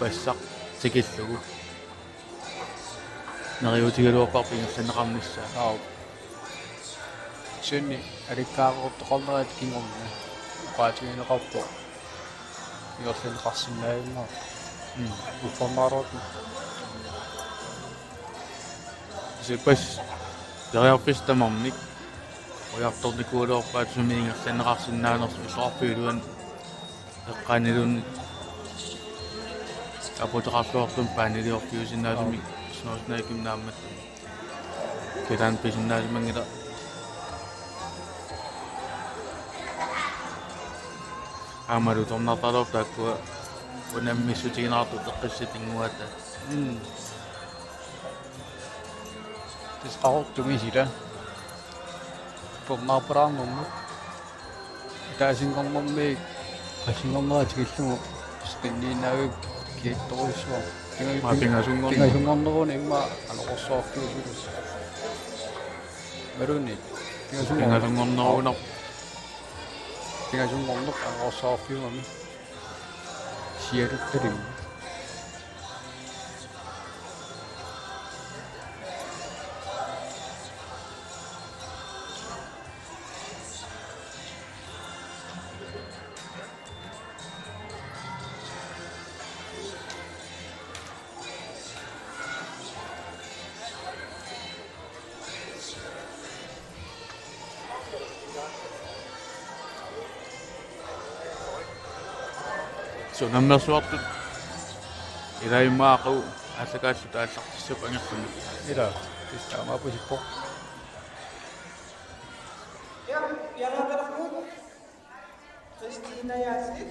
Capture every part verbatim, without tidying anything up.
Bassaq tikillugu. Neriuutigaluarparput ingerlanneqarnissaa. Aap. Kisianni alikkaareqartoqarnerata kingorna oqaatigineqarpoq ingerlanneqarsinnaajunnaartoq. Mm. Uffarnaaruupput. Kisianni periarfissat tamarmik ujartornikuugaluarpaat sumi ingerlanneqarsinnaanersoq illoqarfiup iluani eqqaaniluunniit aputeqarluartumik paaniliorfiusinnaasumik snorsnaikimik naammattumik. Kitaani pisinnaasimanngilaq. Aammalu tornartaraluarput taakkua unammissutigineqartut eqqissutinnguata. Mm. Tassa qaqortumik sila. Tornarpalaarnermut. Ataasinngornermiit qassinngornera tikillugu skinniinnaavik kiattorujussuaq. Pinga-, Maa pingasunngorneq. Pingasunngorneruna immaqa anorersuarfiusugut. Imaluunniit. Pingasunngorneq. Pingasunngornerunar-. Pingasunngorneq anorersuarfiugami. Sialuttalimmi. Suu, unammersuartut. Ila immaqa aallaqqaammut aallartissapput angerlamut. Ila, tassa taamaappoq sippoq. Ja, ja, der er Christina Jerslev.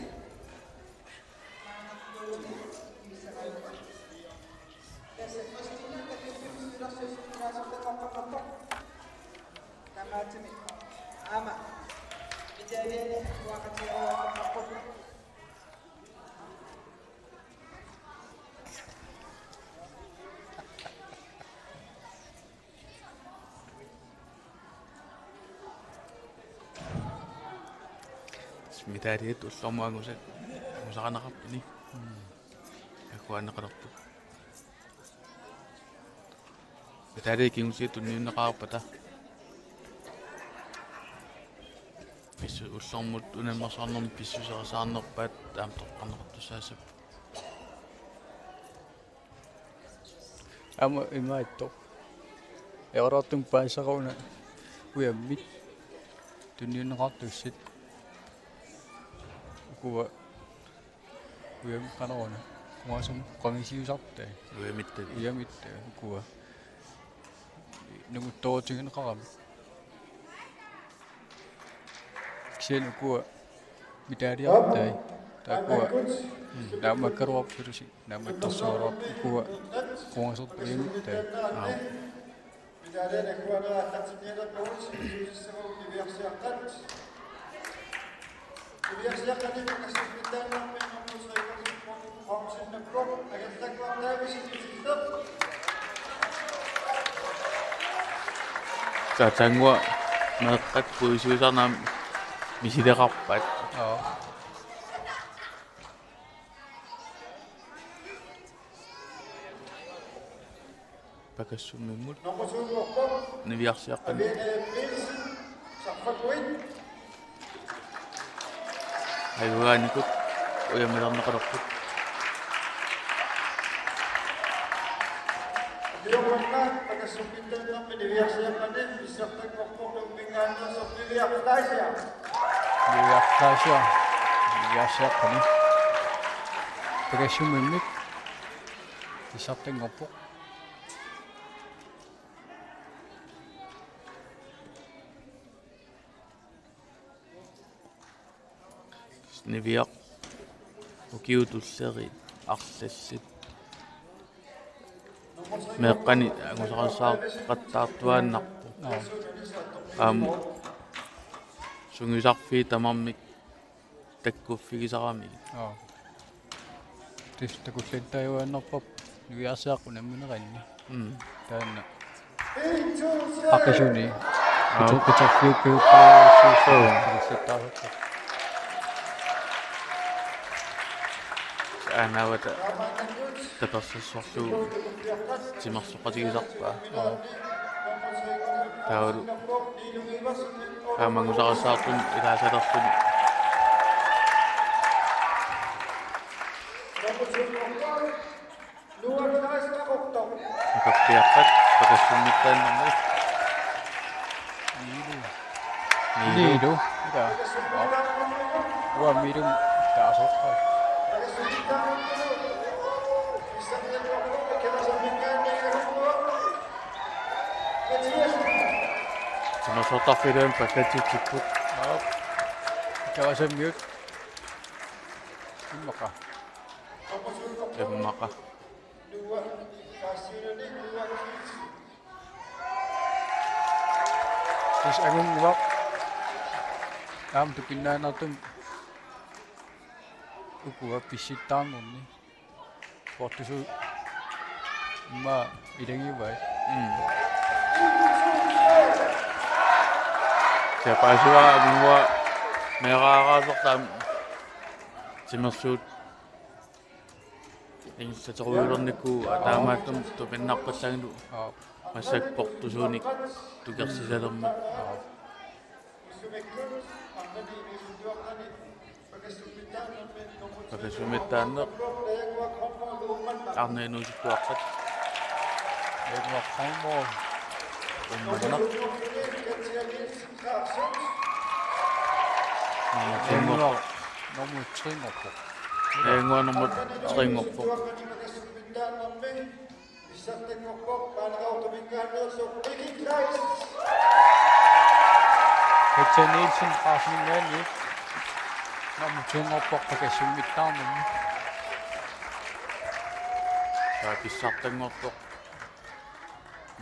Medaliat ullormut angusa-, angusaqarneqarput. Mm. Akuaneqalerput. Medaliat kingulliit tunniunneqarpata. Pissu-, ullormut unammersuarnermi pissuserisarnerpaat aamma toqqarneqartussaassapput. Aamma imaattoq. Eqqartortumik paasisaqaruna ujammit tunniunneqartussat. Ukua ujammit qanoruna. Kuasum qangisiusartai. Ujammit. Ujammit ukua. Nunguttoorutigineqaramik. Kisianni ukua medaliartai. Taakkua. Mm, naammakkaluarput sulusi. Naammattorsuugaluarput ukua. Quangersortut ujammit. Aap. Taava taakkua meeqqat puigisiusarnera misileqarpat. Joo. Pakassumimmut niviarsiaqqanik. Ajugaannikut ujammilerneqalerput. Niviarsiaq. Niviarsiaqqanik. Pakassumimmut pissartanngorpoq. Niviaq ukiut tulliit arlallit meeqqanik angusarisaqattaartuaannarpoq. Joo. Aamma sungiusarfiit tamarmik takkuffigisarami. Joo. Tassa takullattaajuaannarparput niviarsiaqqat unammineranni. Mm. Taanna. Qaqisuni. Joo. Qito-, qitorfiup piupparusuussuu. Joo. Takullattaasarput. Aanaavata tapersersorlugu timersoqatigisarpaa. Taavalu aamma angusarissaarluni ilaasalerluni. Nukappiarpat pakassumittaannarmi. Niilu. Niilu. Niilu. Ila. Uanga Miilum taasoqqaa. Timersortarfiit pakatitsipput. Ikerasammiut. Immaqa. Immaqa. Tassa angunnguaq. Aamma tupinnaanertumi ukua pissittaarnerni. Portusu immaqa ilagivaat. Mm. Siapaasivara angunnguaq meeraaraasortaam timersuut. Ingerlaterujulernikku taamaattumik tupinnarpallaanngilaq. Aap. Massakkut portusuunik tukersisalermat. Aap. Pakassumittaarneq. Arnat inuusuttuaqqat. Inuusuttuaqqat. Uummannaq. Nummer to-nngorpoq. Nummer tre-nngorpoq. Inuusuttut nummer tre-nngorpoq. Petja Nielsen, Qaarsuninngaanniit. Nummer to-nngorpoq pakassumittaarnermi. Taava pissartanngorpoq.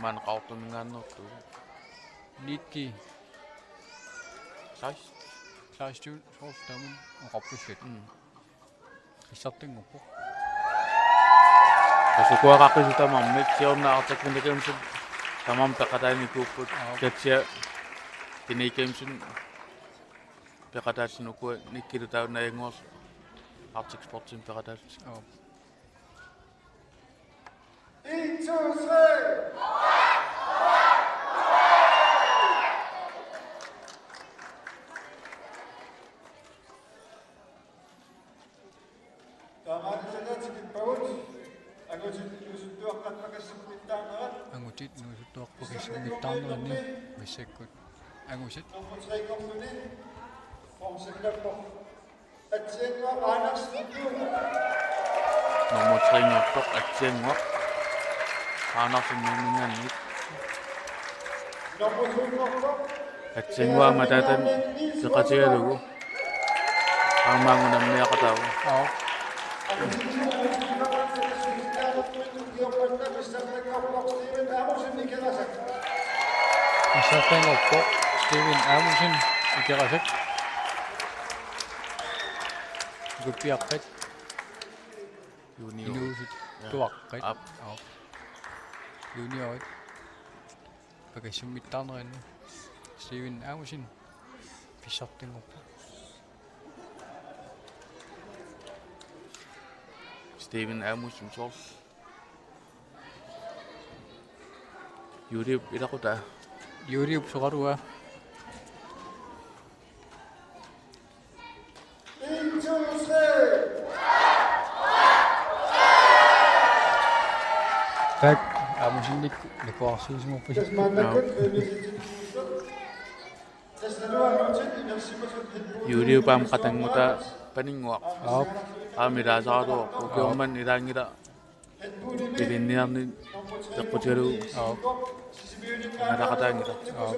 Maanna Qaqortuminngaanneersoq. Nitti. Seksten. Seksten, tolv, taamani oqarpallat. Mm. Pissartanngorpoq. Tassa ukua qaqqisut tamarmik siorna Arctic Winter Games-imi tamarmik peqataanikuupput. Aap. Katja Tine Games-imi peqataalluni ukua Nikkilu taanna ajannguarsi Arctic Sports-imi peqataallutik. Aap. En, to, tre. Taamaalisalertikippagut. Angutit inuusuttuaqqat pakassumittaarnerat. Angutit inuusuttuaqqat pakassumittaarneranni massakkut. Angusit. Nummer tre-nngorluni. Forsikkerpoq. Atsiannguaq Anders Nukiup. Nummer tre-nngorpoq Atsiannguaq Anders Nukiup. Nummer to-nngorpoq. Atsiannguaq mataatami peqatigalugu. Aamma unammiaqataavoq. Aap. Pissartanngorpoq Steven Amundsen, Ikerasak. Nukappiaqqat. Juniorit. Inuusuttuaqqat. Aap. Aap. Juniorit. Pakassumittaarneranni. Steven Amundsen. Pissartanngorpoq. Steven Amundsen soorlu. Juliup ilaqutaa. Juliup soqarua. Tak, Amundsenip nakuarsuusimapasi. Aap. Juliup aamma qatanngutaa paninnguaq. Aap. Aamma ilaasaraluarpoq. Aap. Ukioq manna ilaanngilaq. Pilinniarneq peqqutigalugu. Aap. Angalaqataanngilaq. Aap.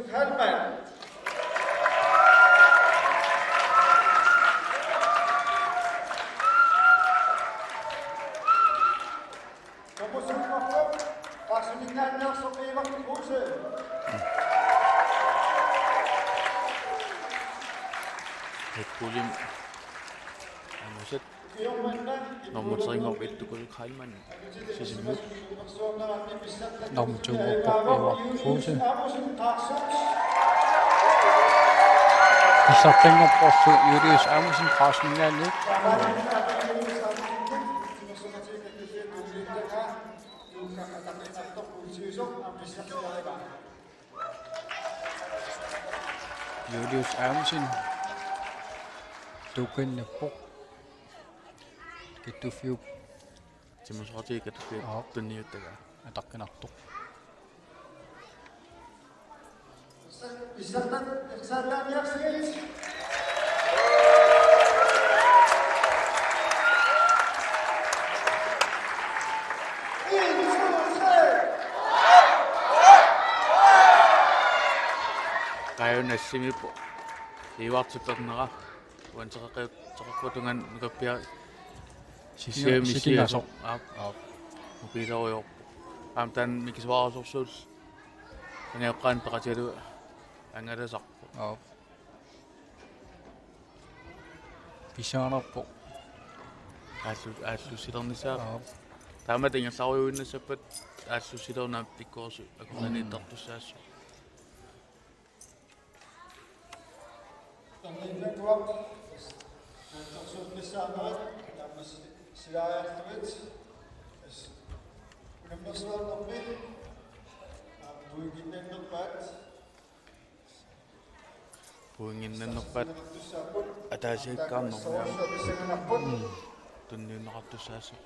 Red Bullimi angusit. Nummer tre-nngorpoq Ittukul Heilmann. Sisimiut. Nummer to-nngorpoq Ivar Kruse. Pissartanngorpoq Julius Amundsen, Qaqortuminngaanniit. Julius Amundsen. Tuukinnappoq. Kattuffiup. Timusoqatigiit Kattuffiup. Aap. Tunniuttagaa. Ataqqinartoq. Qaaju nassimiippoq. Ivartipernera. Uanteqeqqut tungaanut nukappiaq. Sissiami sikingasoq. Aap. Aap. Mobilerujoorpoq. Aamma taanna mikisuararsorsuut. Angajoqqaanut peqatigalugu angalasarpoq. Aap. Pissanganarpoq. Aallu-, aallussilernissaa. Aap. Taamatut ingerlarujuinnassappat aallussilerneq pikkorissu akornanniittartussaassooq. Torniinnakua naatsorsuuffissaanerit taamaasilaareerlugit unammersuarnermi puiginnannerpaat puiginnannerpaat ataasiakkaarnermi tunniunneqartussaassooq.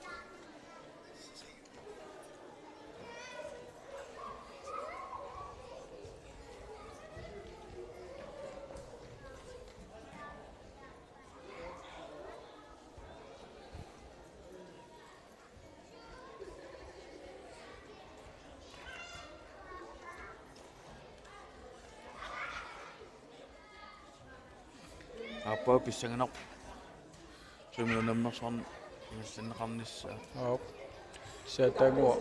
Aappaa pissanganaq. Sumi unammersuarneq ingerlanneqarnissaa. Aap. Saataanngua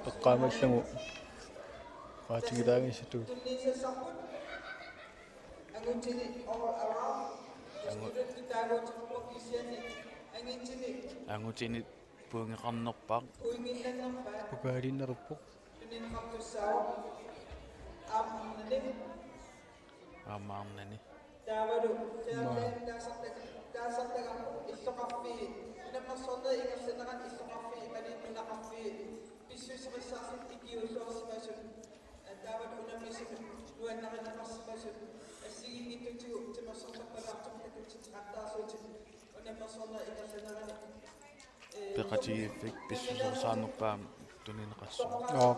eqqaamallugu. Qaatigilaangisatut. Angu-, angutini puigeqarnerpaaq. Pokaaliinnaruppoq. Aamma arnani. Taavalu Fair Play taasartak-, taasartagarput illoqarfiit. Unammersuarnerit ingerlaneranni illoqarfiit imaluunniit nunaqarfiit pissuseqassaarlutik ikiuulluarsimasut. Taavalu unammisunut nuannarineqarsimasut. Assigiinngitsutigut timersornerpalaartumik takutinneqartarsuutit unammersuarnerit ingerlaneranni. Peqatigiiffik pissuseqassaanerpaamik tunineqassaaq. Joo.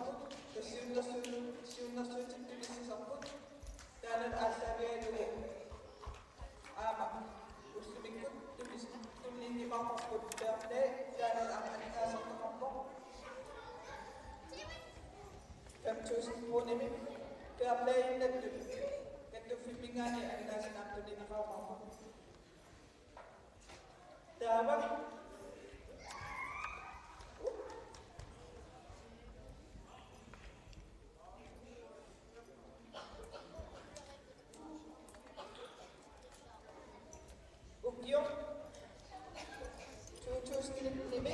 Taanna aallaavigalugu aamma ullumikkut tunis-, tunniunneqarparput taanna, taanna aamma aningaaserneqarpoq. Fem tusind kroonimik Fair Play-innattut Kattuffimminngaanniit aningaasanik aamma tunineqarumaarpoq. Taava. Ukioq two thousand nitten-imi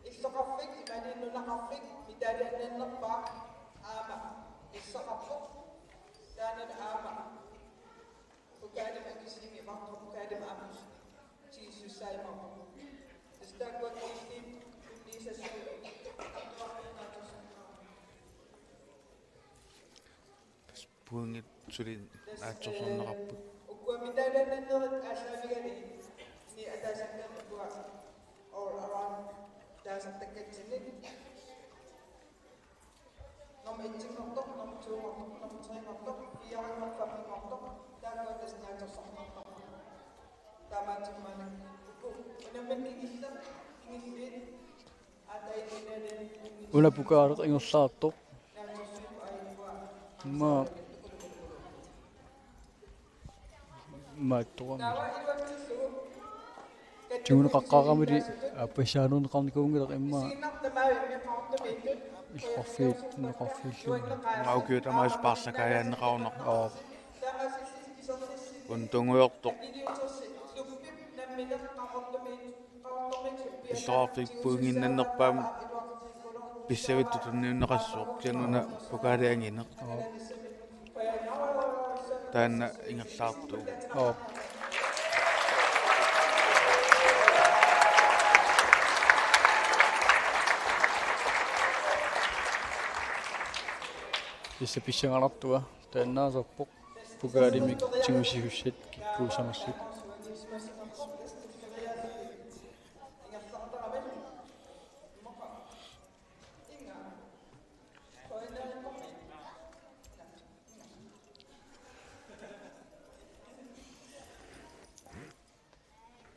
illoqarfik imaluunniit nunaqarfik medaljenannerpaaq aamma pissaqarpoq. Taanna aamma pokaalimik akisuumi marluk pokaalimik aamma tigissussaajumaarpoq. Tassa taakkua killiliit tunniussassagut atuarniarnaatsorsorneqarput. Tassa pointit suli naatsorsorneqarput. Ukua medaljenannerit aallaavigalugit ni ataasiakkaat ukua all around taasartakkatsinnik. Nummer etsinngortoq, nummer toonngortoq, nummer treenngortoq, firenngortoq, femmenngortoq, taakku tassa naatsorsorneqartarput. Taamaattumik uku unammineq kingulleq, kingulliit, aatsaat inuuneq. Una pokaaleq ingerlaartoq. Naatsorsuupput aajukua. Immaqa Maattorami. Tiguneqaqqaaramili aappassaarneqarnikuunngilaq immaqa illoqarfiit, illoqarfiillu. Immaqa ukiut tamaasa paarlakaajaanneqarunarpoq. Aap. Una tungujortoq. Illoqarfik pointinnannerpaamik pissavittut tunniunneqassooq, kisianni una pokaali angineq. Aap. Taanna ingerlaartuuvoq. Aap. Tassa pissanganartua taannaasarpoq pokalimik tigusisussat kikkuussamassuk.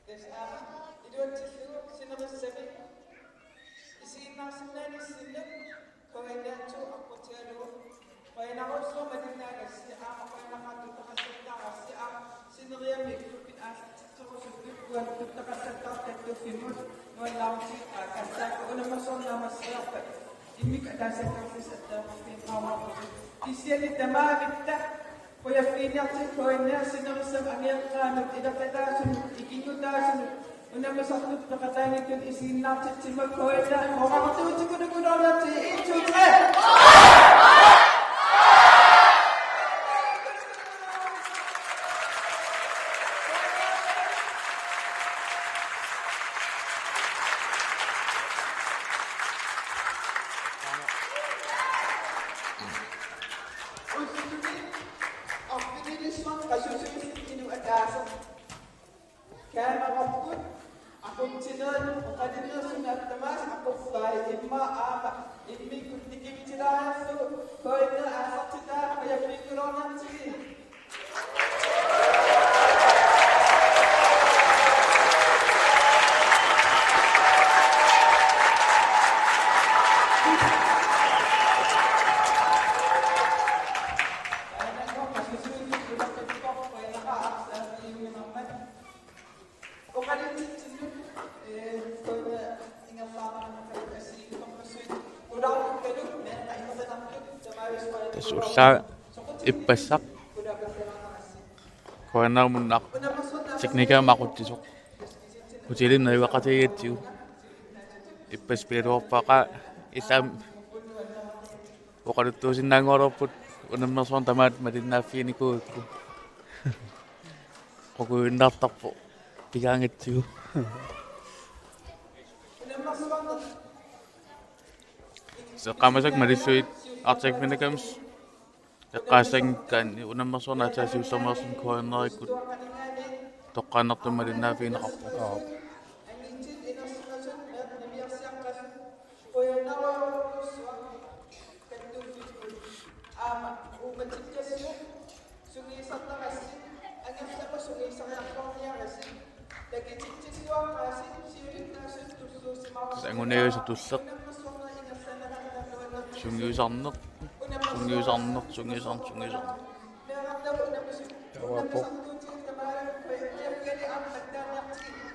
Tassa aamma iluatsillugu sinerissami isiginnaarsinnaanissinni K N R to aqqutigalugu qujanarujussuaq malinnaagassi aamma qujanaqaaq tuttaqassattaarassi aamma sineriammi klubbit aallartitserusuttut uani tuttaqassattaartut tuffimmut nuannaarutit aakassaakka unammasornaamassiarpat immikkut ataaseq atorlusi attaveqarfigineqarumaarpugut kisianni tamaavitta. Qujaffiginniartigu K N R sinerissap angajoqqaanut, ileqqitaasunut, ikinngutaasunut, unammisartut peqataaniittut isiginnaartitsimmat K N R oqartuutikunukuloornerti en, to, tre. Ullumi arfinilissuaq qasusuusut inuk ataaseq. Kaamerapput aqutsinerit oqaluusuni tamaasa aqullugu immaqa aamma immikkut tikivitilaariarlugu K N R aallartitaa qujaffigiuloorniartigit. Tassa ullaaq ippassaq K N R-imut teknikkikkut aqutsisoq. Hotelimi najugaqatigigatsigu. Ippassaq pigaluarpara ilaa oqaluttuusinnaanngualerput unammersuarneq tamaat malinnaaffiginikuugakku. Qukuinnartarpoq pigaangatsigu. Seqqammasakka malillugit Arctic Minikams eqqaassanngikkaanni unammersuarneq aatsaat siullermeersunik K N R-ikkut toqqaannartumik malinnaaffigineqarpoq. Aap. Tassa anguniagisa tulleq. Sungiusarneq. Sungiusarneq, sungiusarneq, sungiusarneq. Taavaappoq.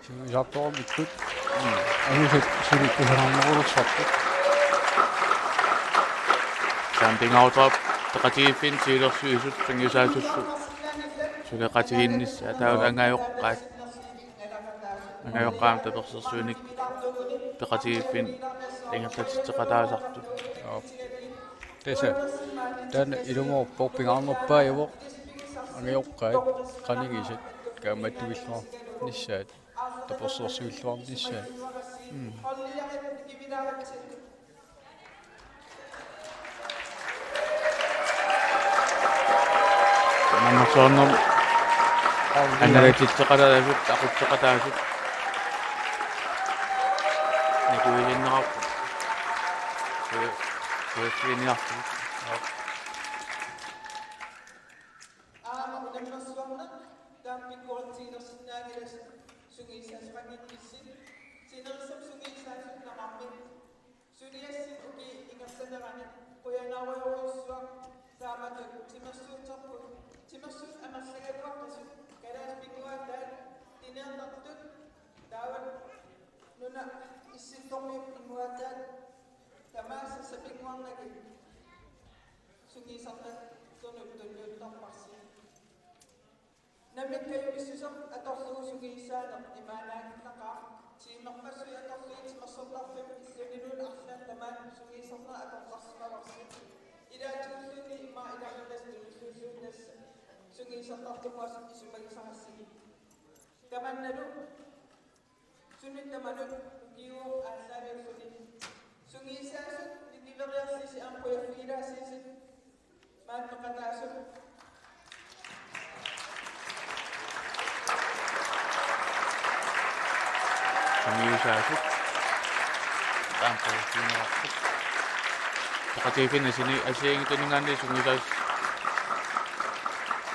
Sungiusartorumikkut. Mm. Angusat suli kusanarnerulersarput. Taanna pingaaruteqarpoq peqatigiiffinni siulersuisut sungiusaasullu suleqatigiinnissaa taava angajoqqaat. Angajoqqaat tapersersuineq peqatigiiffinni ingerlatitseqataasartut. Aap. Tassa. Taanna ilumoorpoq pingaarnerpaajuvoq angajoqqaat qanigisat kaammattuilluarnissaat. Tapersersuilluarnissaat. Mm. Unammersuarnermi angalatitseqataasut, aqutseqataasut. Nikuiginnerarput. Kuiffiniarput. Aamma unammersuarneq taama pikkoritiilersinnaanngilasi sungiusaasoqanngikkussi. Sinerissap sungiusaasunnaqarmi. Suliassat ukiut ingerlaneranni qujanarujorujussuaq taamatut timersuuttarput. Timersuut amerlagaluaqqisut kalaallit pinnguaataat inernertut taava nunap issittormiut pinnguaataat tamaasa sapinnguarnagit sungiusartartunut tunniuttarparsi. Nammineq kajumissuseq atorlugu sungiusaaneq imaannaanngilaqaaq. Tiimerpassuit atorlugit timersortarfimmi illuniluunniit arlaanni tamaani sungiusarneq atortarsimavarsi. Ilaatigut immaqa ilaanni tassa tunulluullugu tassa sungiusartartumut isumagisarassigit. Tamannalu suni tamanut ukiuup aallaaviulluni sungiusaasut nikiveriarlusi aamma qujaffigilaassusi. Sungiusaasut. Taanna paasinarput. Peqatigiiffinnit asini-, assigiinngitsuninngaanniit sungiusaasut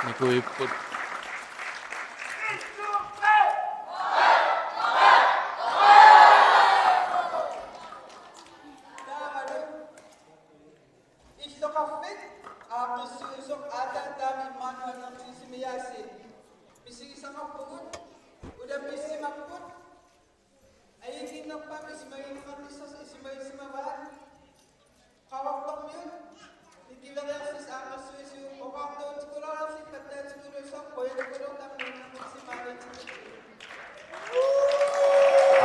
nikuipput. Illoqarfik aaqqissuisoq aatsaat taama immaqa nuannertissimasaasi. Misigisaqarpugut, ulapissimapput, ajunnginnerpaamik isumagineqarnissarsi isumagissimavaat. Qaqortormiut nikiveriarsisut aaqqissuisugut oqaatigitikulaarlutik pattaatigiluinnarlugu qujanarujussuaq tamanna maaniittigut.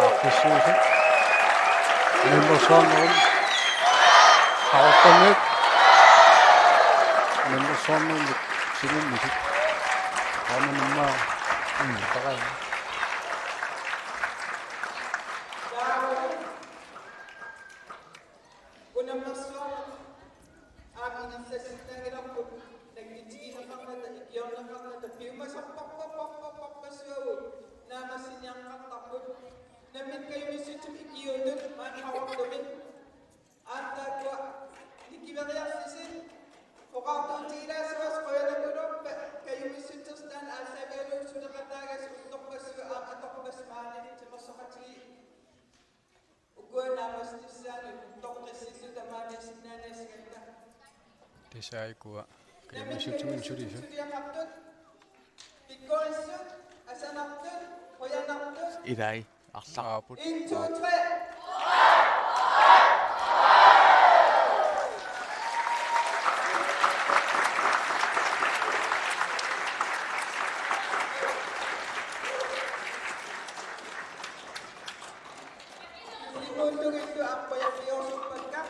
Aaqqissuisut. Namminersornerup. Qaqortormiut. Namminersornermut sinunnisut. Qaammat immaqa. Mm, takaa. Unammersuarneq aamma ingerlassinnaanngilarput, nangitigineqarnata, ikiorneqarnata, piumasarparpassuagut naammassiniartarput, nammineq kajumissutsip ikiuutut maani Qaqortumi. Aamma taakkua nikiveriarsisit oqaatigilaassuasut qujanarujussuaq, kajumissutsit taanna aallaavigalugu suleqataagassi ullorpassuit aamma atorpassuit maani timersoqatigiit. Ukua naammassinissaannut toqqissilluni tamaaniassinnaaniassagatta. Tassa ukua. Kajumissutsimut sulisut. Suliaqartut. Pikkorissut, asanartut, qujanartut. Ilai, arlaqarput. En, to, tre. Imuullugillu aamma qujaviorsuppakka.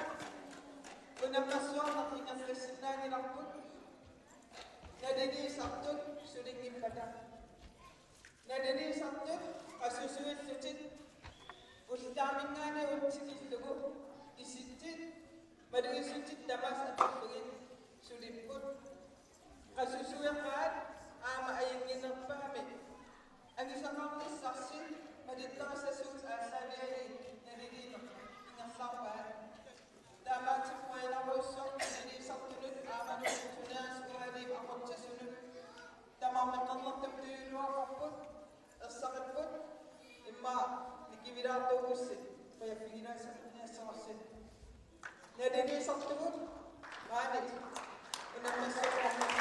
Unammersuarneq ingerlassinnaanngilarput. Naliliisartut sulinngippata. Naliliisartut qasusuillutik ullaaminngaanniit tikillugu isitsit malugisutsit tamaasa atorlugit sulipput. Qasusueqaat aamma ajunnginnerpaamik angisaqarnissarsi malittarisassat aallaavigalugit naliliineq ingerlaarpaat. Taamaattumik qujanarujussuaq naliliisartunut aamma nunatsinni uagut aqutsisunut. Tamarmik qernertumik tujuuluarparput, ersaqipput, immaqa nikivilaartuugussi, qujaffigilaassanerniassavarsi. Naliliisartugut maani unammersuarneq.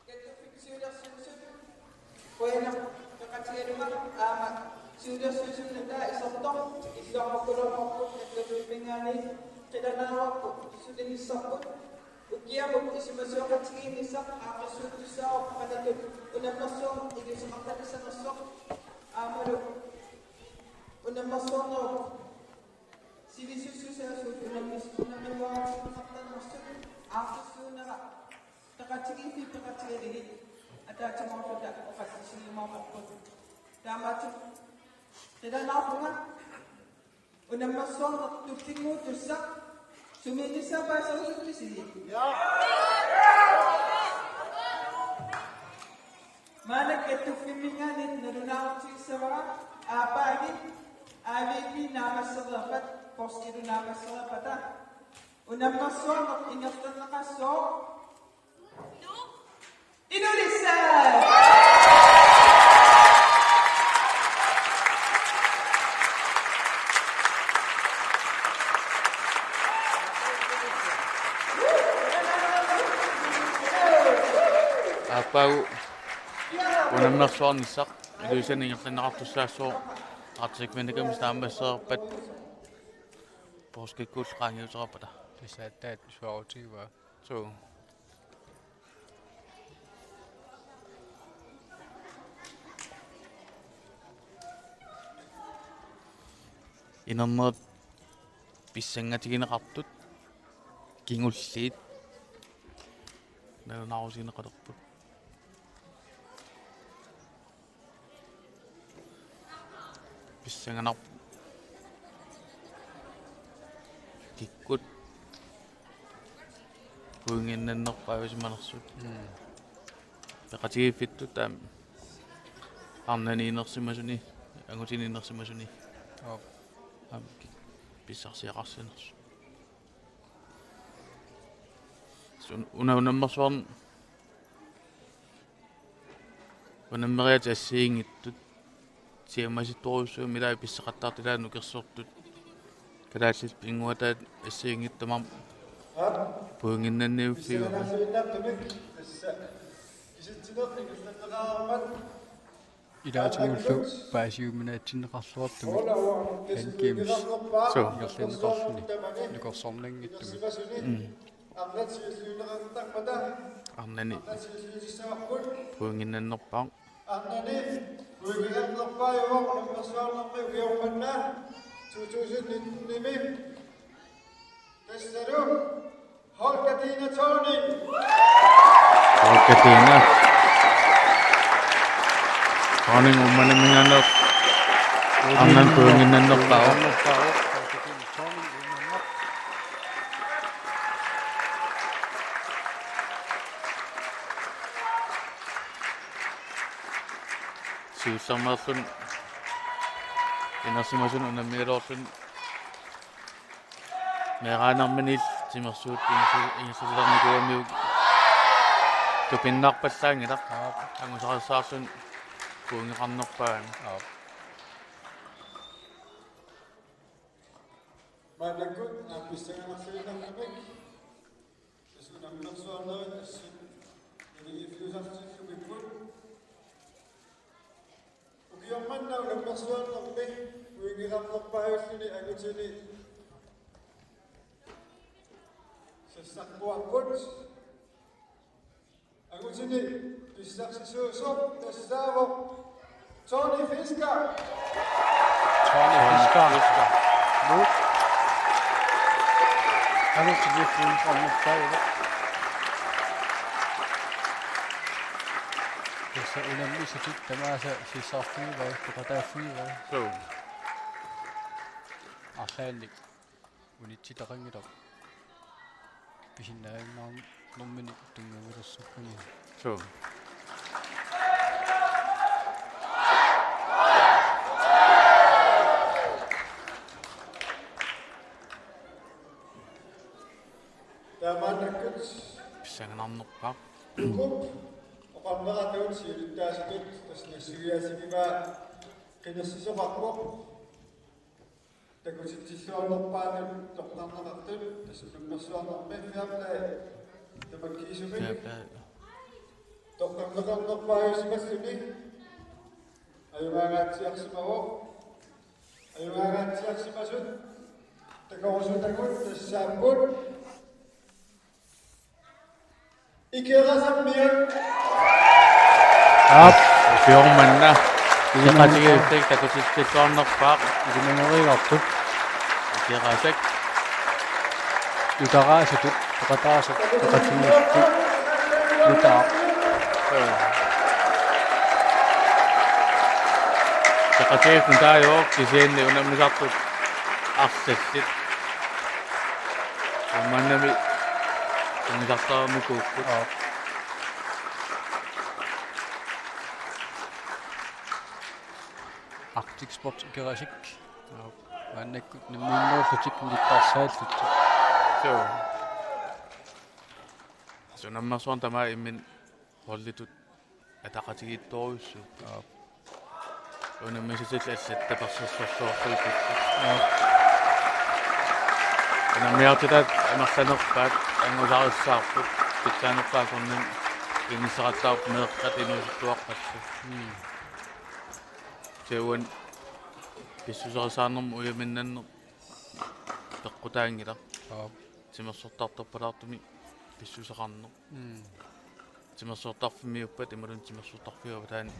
Kattuffimmik siulersuisut. Qujanaq peqatigalunga aamma siulersuisunnata isertoq illuarukuluupput kattuffimminngaanniit qilanaaruarput sulinissarput. Ukiamut isumasioqatigiinnissaq aaqqissuuttussaavoq qanatut unammersuarneq iliuuseqartalernersoq aammalu unammersuarnerup sivisussuseq unammis-, unammiuaatigineqartalernersut aaqqissuunnera peqatigiiffiit peqatigalugit ataatsimoorluta oqallisigiumaarparput. Taamaattumik qilanaarpunga unammersuarneq tullinnguuttussaq sumiinnissaa paaserusuppisiuk? Maannakkut kattuffimminngaanniit nalunaarutigissavarput aappaagit A V P naammassereerpat, poorskilu naammassereerpata. Unammersuarneq ingerlanneqassaaq. Ilulissat! Aappaagu unammersuarnissaq Ilulissani ingerlanneqartussaassooq, artikvinnikami naammassereerpat poorskikkullu qaangiutereerpata. Tassa aatsaat suaarutigaa. Suu. Inernerit pissanngatigineqartut kingulliit nalunaarusigineqalerput. Pissanganarpoq kikkut pointinnannerpaajusimanersut. Mm. Peqatigiiffittut taama arnani inersimasuni, angutini inersimasuni. Aap. Aamma pissarsiaqarsimanersut. Sun una unammersuarn-, unammeriaatsit assigiinngitsut siammasittorujussuummik ilaa pissaqattaartut ilaa nukersortut. Kalaallit pinnguataat assigiinngitsut tamarmik pointinnanniuffiupput. Ilaatigullu paasiuminaatsinneqarluartumik Hans Kims. Suu. Ingerlanneqarluni nukersornanngitsumik. Mm. Arnani pointinnannerpaaq. Arnani pointinnannerpaajuvoq unammersuarnermi ukioq manna to tusind nitten-imi. Tassalu Holger Dina Thorning. Holger Dina Thorning Uummannaminngaanneersoq. Arnani pointinnannerpaaq. Siullermeerluni inersimasuni unammigaluarluni meeraanermini timersuut ingersu-, ingersusilernikugamiuk tupinnarpallaanngilaq. Aap. Angusarissaarluni pointeqarnerpaani. Aap. Maannakkut aappissanganarsiinnarmik. Tassa unammersuarnerit assut naligiiffiusartillugipput. Ukioq manna unammersuarnermi pointeqarnerpaajulluni angutini sassarpuarput. Angutini pissarsisuusoq tassaavoq Tony Fisker. Tony Fisker. Fisker. Nuuk. Angutini pointeqarnerpaajuvoq. Tassa unammisutut tamaasa sisaarfigivaat, peqataaffigivaa. Suu. Arlaannik unitsitaqanngilaq. Pisinnaajunnaarnermini tunngavilersukkani. Suu. Taamaannakkut pissanganarnerpaaq. Ukuup oqarneratut siulittaasutut tassa nassuiaatigivaa qinersisoqarpoq. Takutitsilluarnerpaatut toqqarneqartut, tassa unammersuarnermi Fair Play tamakkiisumik. Fair Play. Toqqarneqarnerpaajusimalluni ajugaangaatsiarsimavoq. Ajugaangaatsiarsimasut takorusutagut tassaapput Ikerasammiut. Aap, ukioq manna. Ikimanngua-, seqatigiissut takutitsilluarnerpaaq. Ikimanngoriartut. Ikerasak. Utaraasutut, peqataasut, peqatigiissut. Nutaaq. Seqatigiissut nutaajuvoq kisianni unammisartut arlallit. Uummannami unammisartaramikuupput. Aap. Arctic Sports Ikerasak. Aap. Maannakkut nammineerlutik nittarsaalluttik. Suu. Unammersuarneq tamaat imminut holditut ataqatigiittorujussuupput. Aap. Unammisutut allat tapersersorluarluipput. Aap. Unammiartitaat amerlanerpaat angusarissaarput, pitsaanerpaat akornanni inissaqattaarput meeqqat inuusuttuaqqallu. Mm. Tassa uani pissuserissaarnermut ujaminnanneq peqqutaanngilaq. Aap. Timersortartorpalaartumik pissuseqarneq. Mm. Timersortarfimmiuppat imaluunniit timersortarfiup avataani.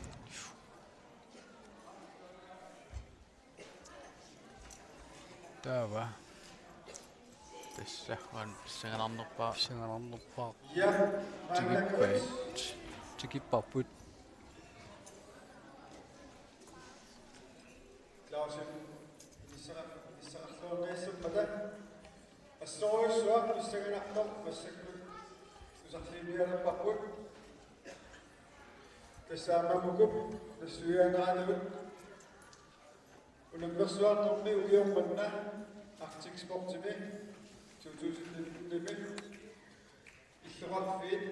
Taava. Tassa uani pissanganarnerpaaq. Pissanganarnerpaaq. Ja, tikippai. Tikipparput. Clausen, pissaqar-, pissaqarluarniassammata. Assorujussuaq pissanganartoq massakkut tusarliinialerparput. Tassa aamma Mukup nassuiaaneraanut unammersuarnermi ukioq manna Arctic Sportsimi to tusind nitten-imi illoqarfiit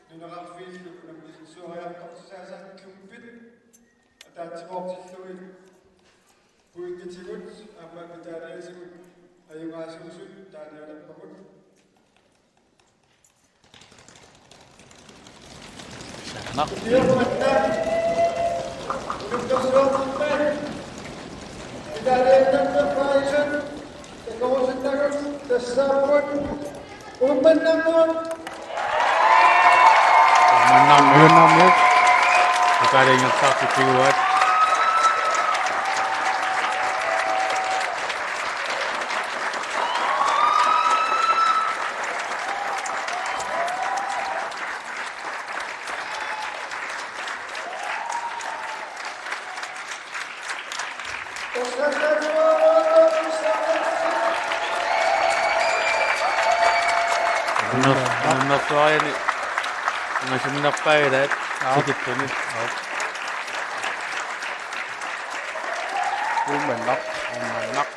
nunaqarfiillu unammissuariartortisaasa klubbit ataatsimoortillugit pointitigut aamma medaliatigut ajugaasuusut taanialerpagut. Sanaaq. Uummannarmiut. Uummannarmiut. Uummannarmiut. Pokalingersaartut tiguaat. Unammersuariani unammersuariani unammersuariani unammersuariani. Aap. Tikippunit. Aap. Uummannaq. Uummannaq.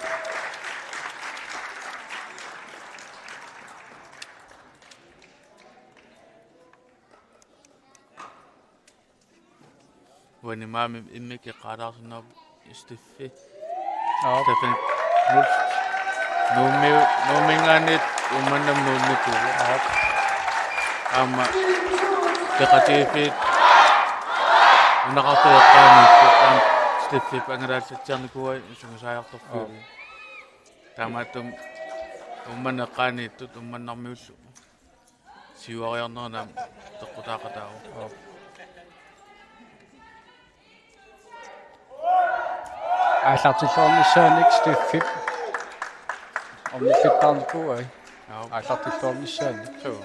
Uani maani immikkut eqqaalaarsinnaavoq Steffi. Aap. Steffi Knudsen. Nuummi-, Nuumminngaanniit Uummannamut nuunnikuu. Aap. Aamma peqatigiiffiit nunaqarfiit eqqaaniittut aamma Steffip angalaallatsiarnikuuai sungiusaajartorfiuvoq. Aap. Taamaattumik Uummannaq eqqaaniittut Uummannarmiullu siuariarnerani aamma peqqutaaqataavoq. Aap. Aallartilluarnissaanik Steffip ornilluttaarnikuuai. Aap. Aallartilluarnissaanik. Suu.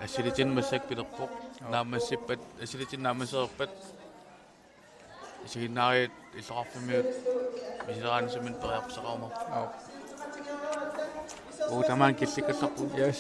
Assilitinni massakkut pilerpoq. Aap. Naammassippat, assilitinni naammassereerpat isiginnaariit illoqarfimmiut misileraanissaminnut periarfissaqarumaarput. Aap. Uu, tamaanga killikkallarpugut. Yes.